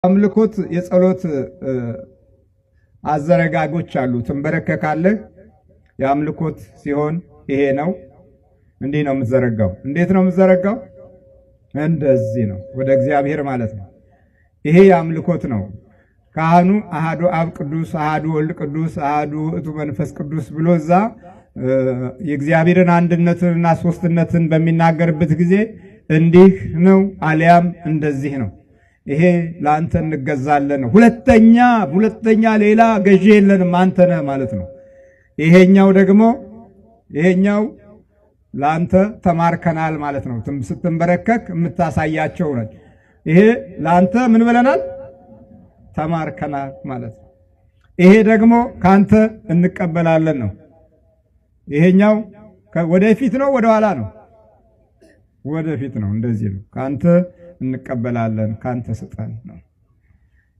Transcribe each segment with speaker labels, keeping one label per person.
Speaker 1: አምልኮት የጸሎት አዘረጋጎች አሉ። ትንበረከካለህ። የአምልኮት ሲሆን ይሄ ነው። እንዲህ ነው የምትዘረጋው። እንዴት ነው የምትዘረጋው? እንደዚህ ነው፣ ወደ እግዚአብሔር ማለት ነው። ይሄ የአምልኮት ነው። ካህኑ አሃዱ አብ ቅዱስ፣ አሃዱ ወልድ ቅዱስ፣ አሃዱ ውእቱ መንፈስ ቅዱስ ብሎ እዛ የእግዚአብሔርን አንድነትንና ሶስትነትን በሚናገርበት ጊዜ እንዲህ ነው፣ አሊያም እንደዚህ ነው። ይሄ ለአንተ እንገዛለን ነው። ሁለተኛ ሌላ ገዢ የለንም አንተ ነህ ማለት ነው። ይሄኛው ደግሞ ይሄኛው ለአንተ ተማርከናል ማለት ነው። ስትንበረከክ የምታሳያቸው ነች። ይሄ ለአንተ ምን ብለናል? ተማርከናል ማለት ነው። ይሄ ደግሞ ከአንተ እንቀበላለን ነው። ይሄኛው ወደፊት ነው ወደኋላ ነው? ወደፊት ነው። እንደዚህ ነው። ከአንተ እንቀበላለን፣ ከአንተ ስጠን ነው።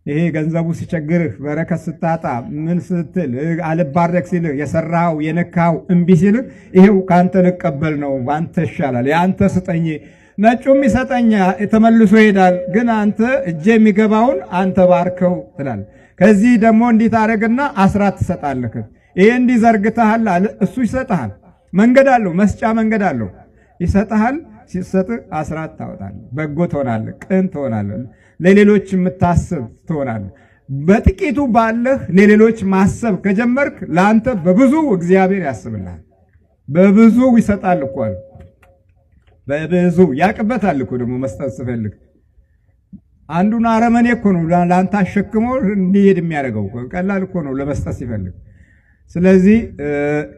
Speaker 1: ይሄ ገንዘቡ ሲቸግርህ፣ በረከት ስታጣ፣ ምን ስትል አልባረክ ሲልህ፣ የሰራኸው የነካኸው እምቢ ሲልህ፣ ይሄው ከአንተ ልቀበል ነው፣ አንተ ይሻላል፣ የአንተ ስጠኝ። ነጩም ይሰጠኛ ተመልሶ ይሄዳል። ግን አንተ እጄ የሚገባውን አንተ ባርከው ትላለህ። ከዚህ ደግሞ እንዲህ ታደርግና አስራት ትሰጣለህ። ይሄ እንዲህ ዘርግተሃል፣ እሱ ይሰጥሃል። መንገድ አለው፣ መስጫ መንገድ አለው፣ ይሰጥሃል። ሲሰጥ አስራት ታወጣለህ። በጎ ትሆናለህ፣ ቅን ትሆናለህ፣ ለሌሎች የምታስብ ትሆናለህ። በጥቂቱ ባለህ ለሌሎች ማሰብ ከጀመርክ ለአንተ በብዙ እግዚአብሔር ያስብልሃል። በብዙ ይሰጣል እኮ አለ። በብዙ ያቅበታል እኮ ደግሞ መስጠት ስፈልግ አንዱን አረመኔ እኮ ነው ለአንተ አሸክሞ እንዲሄድ የሚያደርገው። ቀላል እኮ ነው ለመስጠት ሲፈልግ። ስለዚህ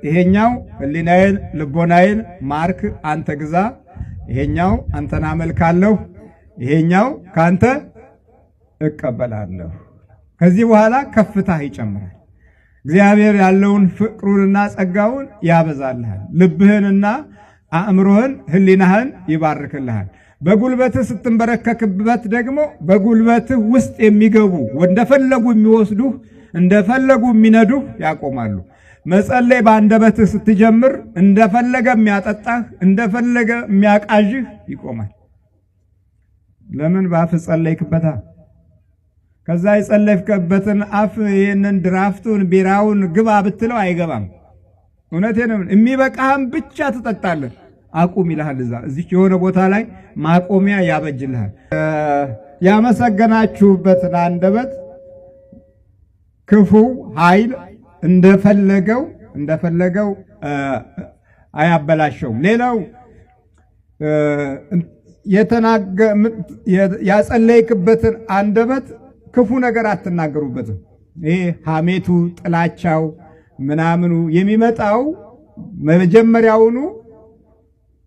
Speaker 1: ይሄኛው ሕሊናዬን ልቦናዬን ማርክ አንተ ግዛ፣ ይሄኛው አንተን አመልካለሁ፣ ይሄኛው ከአንተ እቀበላለሁ። ከዚህ በኋላ ከፍታህ ይጨምራል። እግዚአብሔር ያለውን ፍቅሩንና ጸጋውን ያበዛልሃል። ልብህንና አእምሮህን ሕሊናህን ይባርክልሃል። በጉልበትህ ስትንበረከክበት ደግሞ በጉልበትህ ውስጥ የሚገቡ እንደፈለጉ የሚወስዱህ እንደፈለጉ የሚነዱህ ያቆማሉ። መጸለይ በአንደበትህ ስትጀምር እንደፈለገ የሚያጠጣህ እንደፈለገ የሚያቃዥህ ይቆማል። ለምን? በአፍ ጸለይክበታ። ከዛ የጸለይክበትን አፍ ይህንን ድራፍቱን ቢራውን ግባ ብትለው አይገባም። እውነቴን ነው። የሚበቃህም ብቻ ትጠጣለህ። አቁም ይልሃል። እዛ እዚች የሆነ ቦታ ላይ ማቆሚያ ያበጅልሃል። ያመሰገናችሁበትን አንደበት ክፉ ኃይል እንደፈለገው አያበላሸውም። ሌላው ያጸለይክበትን አንደበት ክፉ ነገር አትናገሩበትም። ይሄ ሐሜቱ፣ ጥላቻው፣ ምናምኑ የሚመጣው መጀመሪያውኑ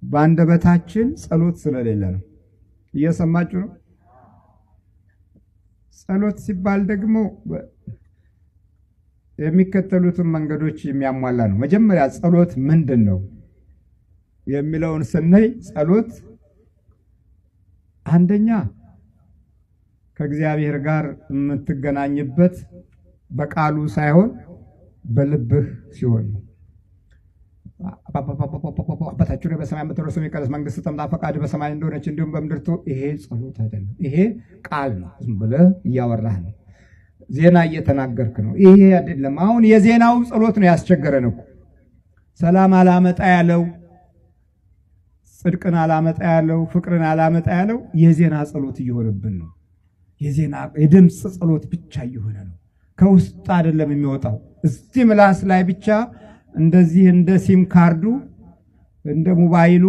Speaker 1: በአንደበታችን ጸሎት ስለሌለ ነው። እየሰማችሁ ነው። ጸሎት ሲባል ደግሞ የሚከተሉትን መንገዶች የሚያሟላ ነው። መጀመሪያ ጸሎት ምንድን ነው የሚለውን ስናይ ጸሎት አንደኛ ከእግዚአብሔር ጋር የምትገናኝበት በቃሉ ሳይሆን በልብህ ሲሆን ነው። አባታችን ሆይ በሰማይ የምትኖር ስምህ ይቀደስ፣ መንግስትህ ትምጣ፣ ፈቃድህ በሰማይ እንደሆነች እንዲሁም በምድር ትሁን። ይሄ ጸሎት አይደለም። ይሄ ቃል ነው። ዝም ብለህ እያወራህ ነው። ዜና እየተናገርክ ነው። ይሄ አይደለም። አሁን የዜናው ጸሎት ነው ያስቸገረን እኮ። ሰላም አላመጣ ያለው፣ ጽድቅን አላመጣ ያለው፣ ፍቅርን አላመጣ ያለው የዜና ጸሎት እየሆነብን ነው። የዜና የድምፅ ጸሎት ብቻ እየሆነ ነው። ከውስጥ አይደለም የሚወጣው። እዚህ ምላስ ላይ ብቻ እንደዚህ እንደ ሲም ካርዱ እንደ ሞባይሉ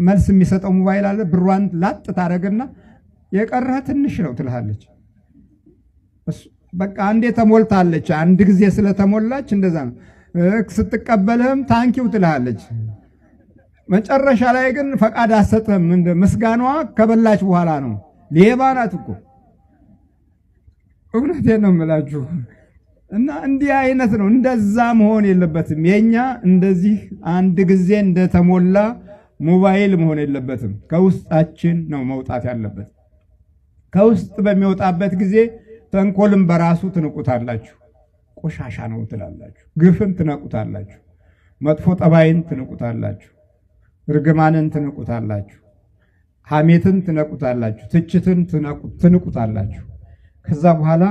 Speaker 1: መልስ የሚሰጠው ሞባይል አለ። ብሯን ላጥ ታደርግና የቀረህ ትንሽ ነው ትልሃለች። በቃ አንዴ ተሞልታለች። አንድ ጊዜ ስለተሞላች እንደዛ ነው። ስትቀበልህም thank you ትልሃለች። መጨረሻ ላይ ግን ፈቃድ አትሰጥህም። ምስጋናዋ ከበላች በኋላ ነው። ሌባ ናት እኮ እውነቴን ነው የምላችሁ። እና እንዲህ አይነት ነው። እንደዛ መሆን የለበትም። የኛ እንደዚህ አንድ ጊዜ እንደተሞላ ሞባይል መሆን የለበትም። ከውስጣችን ነው መውጣት ያለበት። ከውስጥ በሚወጣበት ጊዜ ተንኮልም በራሱ ትንቁታላችሁ። ቆሻሻ ነው ትላላችሁ። ግፍን ትነቁታላችሁ። መጥፎ ጠባይን ትንቁታላችሁ። እርግማንን ትንቁታላችሁ። ሐሜትን ትነቁታላችሁ፣ ትችትን ትንቁታላችሁ። ከዛ በኋላ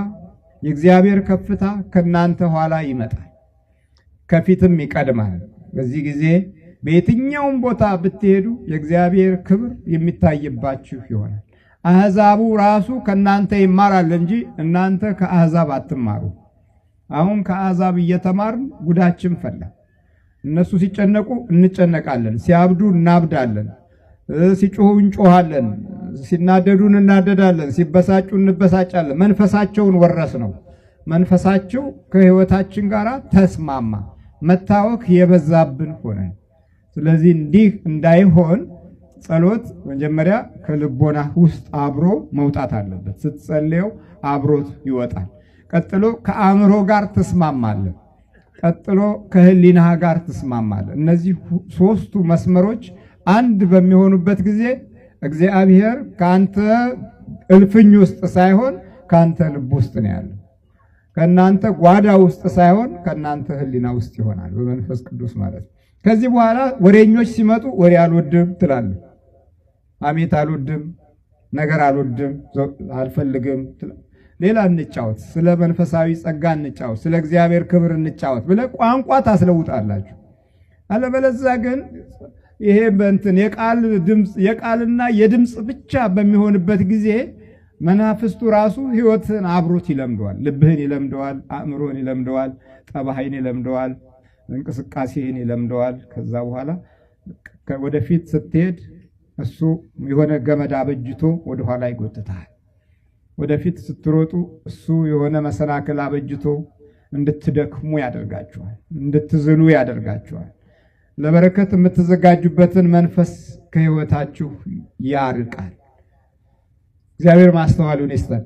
Speaker 1: የእግዚአብሔር ከፍታ ከእናንተ ኋላ ይመጣል፣ ከፊትም ይቀድማል። በዚህ ጊዜ በየትኛውም ቦታ ብትሄዱ የእግዚአብሔር ክብር የሚታይባችሁ ይሆናል። አሕዛቡ ራሱ ከእናንተ ይማራል እንጂ እናንተ ከአሕዛብ አትማሩ። አሁን ከአሕዛብ እየተማርን ጉዳችን ፈላ። እነሱ ሲጨነቁ እንጨነቃለን፣ ሲያብዱ እናብዳለን፣ ሲጮሁ እንጮሃለን፣ ሲናደዱ እናደዳለን፣ ሲበሳጩ እንበሳጫለን። መንፈሳቸውን ወረስ ነው። መንፈሳቸው ከሕይወታችን ጋር ተስማማ። መታወክ የበዛብን ሆነን። ስለዚህ እንዲህ እንዳይሆን ጸሎት መጀመሪያ ከልቦና ውስጥ አብሮ መውጣት አለበት። ስትጸልየው አብሮት ይወጣል። ቀጥሎ ከአእምሮ ጋር ትስማማለህ። ቀጥሎ ከህሊናህ ጋር ትስማማለህ። እነዚህ ሶስቱ መስመሮች አንድ በሚሆኑበት ጊዜ እግዚአብሔር ከአንተ እልፍኝ ውስጥ ሳይሆን ከአንተ ልብ ውስጥ ነው ያለው። ከእናንተ ጓዳ ውስጥ ሳይሆን ከእናንተ ህሊና ውስጥ ይሆናል፣ በመንፈስ ቅዱስ ማለት ነው። ከዚህ በኋላ ወሬኞች ሲመጡ ወሬ አልወድም ትላለህ። ሐሜት አልወድም፣ ነገር አልወድም፣ አልፈልግም። ሌላ እንጫወት፣ ስለ መንፈሳዊ ጸጋ እንጫወት፣ ስለ እግዚአብሔር ክብር እንጫወት ብለህ ቋንቋ ታስለውጣላችሁ። አለበለዚያ ግን ይሄ በእንትን የቃል ድምፅ የቃልና የድምፅ ብቻ በሚሆንበት ጊዜ መናፍስቱ ራሱ ህይወትን አብሮት ይለምደዋል። ልብህን ይለምደዋል፣ አእምሮህን ይለምደዋል፣ ጠባይን ይለምደዋል፣ እንቅስቃሴህን ይለምደዋል። ከዛ በኋላ ወደፊት ስትሄድ እሱ የሆነ ገመድ አበጅቶ ወደኋላ ይጎትታል። ወደፊት ስትሮጡ እሱ የሆነ መሰናክል አበጅቶ እንድትደክሙ ያደርጋችኋል፣ እንድትዝሉ ያደርጋችኋል። ለበረከት የምትዘጋጁበትን መንፈስ ከህይወታችሁ ያርቃል። እግዚአብሔር ማስተዋሉን ይስጠን።